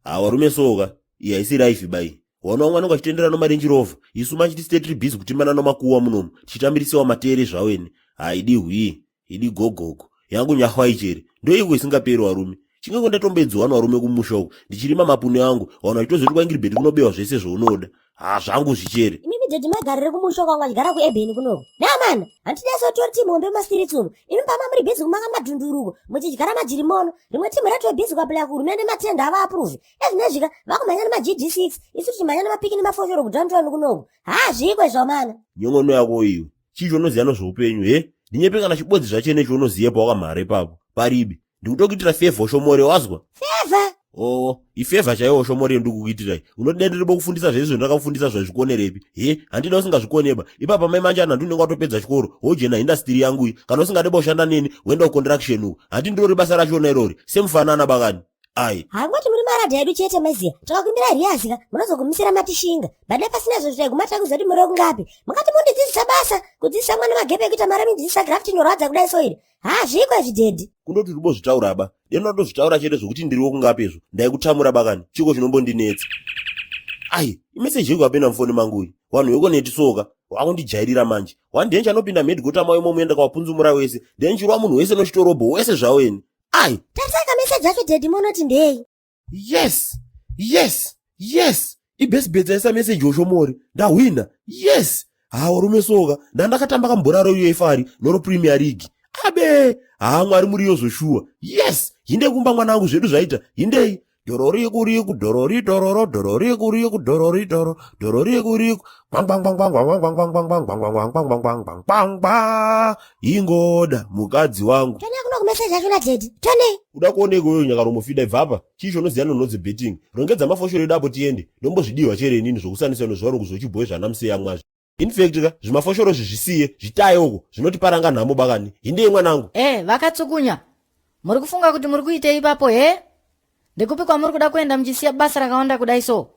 Ha, warume soka iyi haisi life bai. Wana wangu anenge achitendera nomarenji rova, isu manje tisite tiri busy kutimana nomakuwa munomu tichitambirisiwa matere zvaweni. Haidi hwii, idi gogogo yangu nyahwa ichere ndoiko isingaperi warume. Chingango ndatomboedzi wani warume kumusha uku ndichirima mapune angu, vanhu vachitozoti kwaingiribheti kunobewa zvese zvaunoda. Ha, zvangu zvichere. Imimi dhedhi magarire kumusha kwangu achigara kuebheni kunoku. Namana, handida so tori team hombe mumastreets umu. Imi pama muri busy kumaka madhunduruko, muchidyara majirimono. Rimwe team ratove busy kuaplaya kuhurumende matenda ava approve. Ezvinezvika vakumhanya nemaGD6, isu tichimhanya nemapiki nemafoshoro kudowntown kunoku. Ha, zviiko izvo mana. Nyongono yako iwe. Chii chaunoziva nozveupenyu he? Ndinyepe kana chibodzi zvachene chaunoziva pawakamhara ipapo. Paribi. Ndikutokuitira favor shomore wazwa? Favor? Oh, ifavor chaiwo shomore ndikukuitirai. Unoti dai ndiri kufundisa zvese zvandakakufundisa zvazvikonerepi? He, handida usingazvikoneba. Ipapa mai manje ana ndinenge watopedza chikoro, wojena industry yangu iyi. Kana usingade kushanda neni, woenda kucontraction uku. Handi ndirori basa rachona irori. Semufanana bakani. Ai. Hangoti muri maradha edu chete maiziya. Takakumbira riazika, munozogumisira matishinga. Bada pasina izvo zvaiguma takuziva kuti muri kungapi. Mukati mundidzidzisa basa, kudzidzisa mwana magepe ekuita mari mundidzidzisa graft inorwadza kudai so iri. Ha, zviiko izvi daddy. Kundoti ribozvitaura ba. Deno ndozvitaura chete zvokuti ndiriwo kungapi izvo. Ndaikutamura bakani. Chiko chinombondinetsa. Ai, imeseji yeko yapinda mufoni mangu iyi. Vanhu vekoneti soka. Wakundijairira manje. One day chanopinda mhedigota mayo imomo enda kwapunzumura wese. Then chirwa munhu wese nochitorobho wese zvawo ini. Ai. Tarisai kameseji acho daddy munoti ndei. Yes. Yes. Yes. Ibesibetsa isa meseji oshomori. Ndahwina. Yes. Ha warume soka. Ndandakatamba kambhora ro UEFA ri noro Premier League. Abe. Ha Mwari muriyo zvoshuwa. Yes. Hinde kumba mwanangu zvedu zvaita. Hindei. Dorori kuriku dorori dororo dorori kuriku dorori doro dorori kuriku gwangwangwangwangwangwangwangwangwangwangwangwangwangwangwangwa ingoda mukadzi wangu. Tone kuno kumeseji acho na daddy. Tone. Uda kuoneka uyo nyakaromo fida ibva apa. Chii chaunoziva nonodzi betting. Rongedza mafoshoro edu apo tiende. Ndombozvidiwa chere inini zvokusanisa nozvivarungu zvochibhoyi zvana museyamwazvi. In fact ka zvimafoshoro izvi zvisiye zvitaye uko zvinotiparanga nhamo bakani. Hindei mwanangu. Eh, vakatsukunya. Muri kufunga kuti muri kuitei ipapo he? Ndekupi kwamuri kuda kuenda muchisiya basa rakawanda kudai so?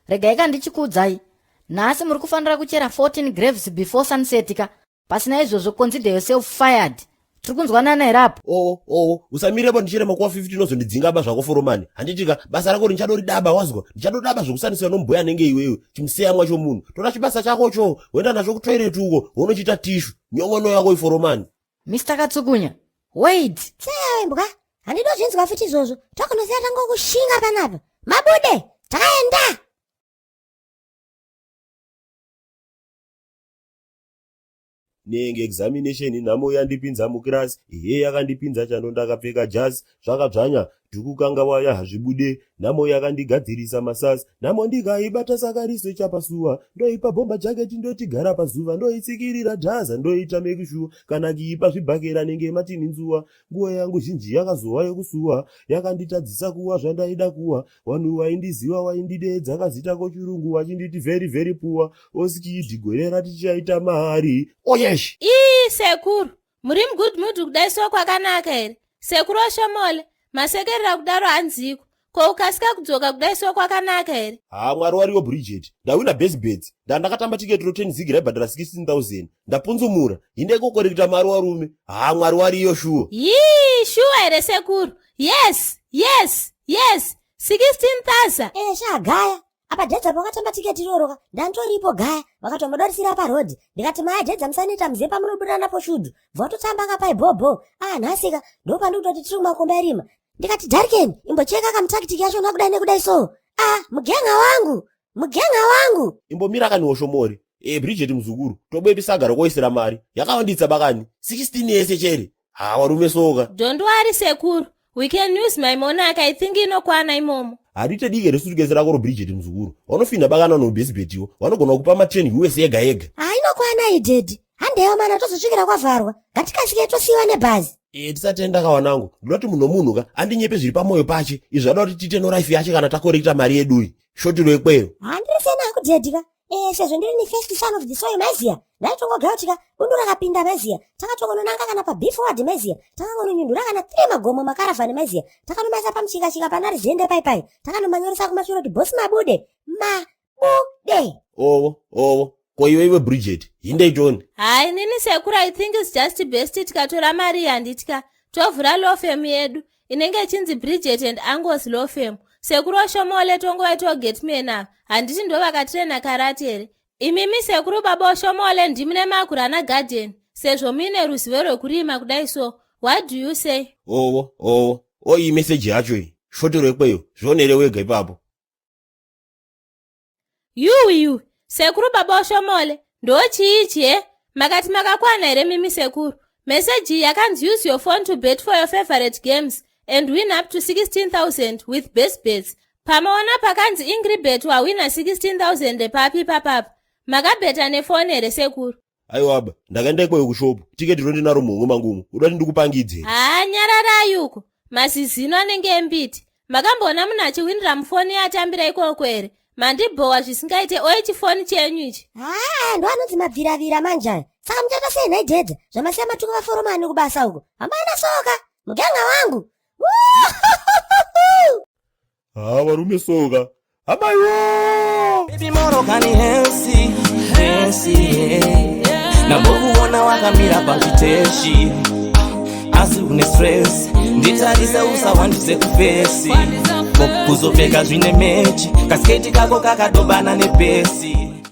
Regai ka ndichikuudzai. Nhasi muri kufanira kuchera 14 graves before sunset ka. Pasina izvozvo consider yourself fired. Tiri kunzwanana here apo? Oo, oo, usamire ndichere makuva 50 unozondidzinga ba zvako foromani. Handiti ka basa rako ndichadoridaba wazwa. Ndichadodaba zvokusanisa nomboya anenge iwewe. Chimuseya mwacho munhu. Tora chibasa chakocho, woenda nacho kutoilet uko, wonochiita tishu. Nyongono yako iforomani. Mr. Katsukunya, wait. Tseya imbwa. Handidozvinzwa futi izvozvo. Takunosiya tangokushinga panapa. Mabude. Takaenda. Nenge examination nhamo yandipinza mukirasi ehe yakandipinza chando ndakapfeka jasi zvakadzvanya dhuku kanga waya hazvibude nhamo yakandigadzirisa masasi nhamo ndikaibata saka riso chapasuwa ndoipa bhomba jaketi ndoti gara pazuva ndoitsikirira dhaza ndoita mekishuwa kana kiipa zvibhakera nenge matini nzuwa nguva yangu zhinji yakazowa yekusuwa yakanditadzisa kuwa zvandaida kuwa Vanhu vaindiziva vaindideedza kazita kochirungu vachinditi very very poor oskidi gore ratichaita mari oyesh. Ii sekuru muri mugood mood kudai so kwakanaka here sekuru oshomole masekerera kudaro hanziko ko ukasika kudzoka kudai so kwakanaka here Haa mwari wariyo Bridget ndawina base bets ndandakatamba tiketi ro 10 zig raibhadhara 16000 ndapunzumura hinde kokorekita mari warume haa mwari wariyo shuwa. Yii shuwa here sekuru yes yes yes 16000 Eh sha gaya. Apa Jedza pakatamba tiketi iroro ka ndantoripo gaya vakatombodorisira paroad ndikati maya Jedza musanoita muzive pamunobuda napo shudhu bva watotamba ka pai bhobho ah nhasika ndopandikutoti tiri kumakomba erima ndikati Darken imbocheka kamutakitiki yacho nakudai nekudai so ah mugenga wangu mugenga wangu Imbomira kani woshomori e Bridget muzukuru tobwepi saga rokoisira mari yakawanditsa bakani 16 yese chere ha warume soka Don't worry sekuru we can use my monarch I think inokwana imomo harite dike resutukesi rako roBridget muzukuru vanofinha bakana nobhesibhetiwo vanogona kupa ma10 us yega yega. Ah inokwana iyi daddy handeyo mana tozosvikira kwavharwa ngatikasike tosiyiwa nebhazi. E tisatenda kawanangu ndinoda kuti munhu nomunhu ka andinyepe zviri pamwoyo pache izvi zvada kuti tiite noraifi yache kana takorekta mari yeduyi shotiro ikweyo. Handiri sena hangu daddy ka Eh, sezvo ndiri ni first son of the soil maiziya ndaitongogayo tika bundu rakapinda maiziya takatongononanga kana pabeforward maiziya takangononyundura kana three magomo makaravhani maiziya takanomaisa pamuchikachika pana rizende paipai takanomanyoresa kumashure kuti bosi mabude mabude. Ovo ovo ko iwe iwe Bridget hindei toni. Hai nini sekuru I think it's just best tikatora mari handitya tovhura law firm yedu inenge ichinzi Bridget and Angos law firm. Sekuru Oshomole tongovaitawo gateman ava. Handiti ndo vakatirena karate here? Imimi sekuru baba Oshomole ndimi nemakura ana garden sezvo muine ruzivo rwekurima kudai so. What do you say? Owo, owo, oyi meseji yacho iyi. Shotero ikweyo, zvionere wega ipapo. Yuwi yuwi, sekuru baba Oshomole, ndochii ichi he? Makati makakwana here mimi sekuru? Meseji iyi yakanzi use your phone to bet for your favorite games and win up to 16,000 with best bets. Pamaona pakanzi Ingribet wawina 16,000 papi papapa. Makabheta nefoni here sekuru? Aiwa ba, ndakaenda ikweyo kushopu. Tiketi rondinaro muhomwe mangu umu. Uda kuti ndikupangidze. Haa nyararai uko. Mazizino anenge embiti. Makamboona munhu achiwinira mufoni yaatambira ikoko here? Mandibhowa zvisingaite oye chifoni chenyu ichi. Haa ndo anonzi mabviravira manje aya. Saka muchaita sei nhai Jedza? Zvamasiya matuka vaforomani kubasa uko. Hamana soka. Muganga wangu. Haa varume soka. Amaiwo! Baby moro kani hensi, hensi, yeah. Ndambokuona wakamira pachiteshi asi une stress nditarise usawandise kufesi kuzopfeka zvine mechi kasketi kako kakadobana nepesi.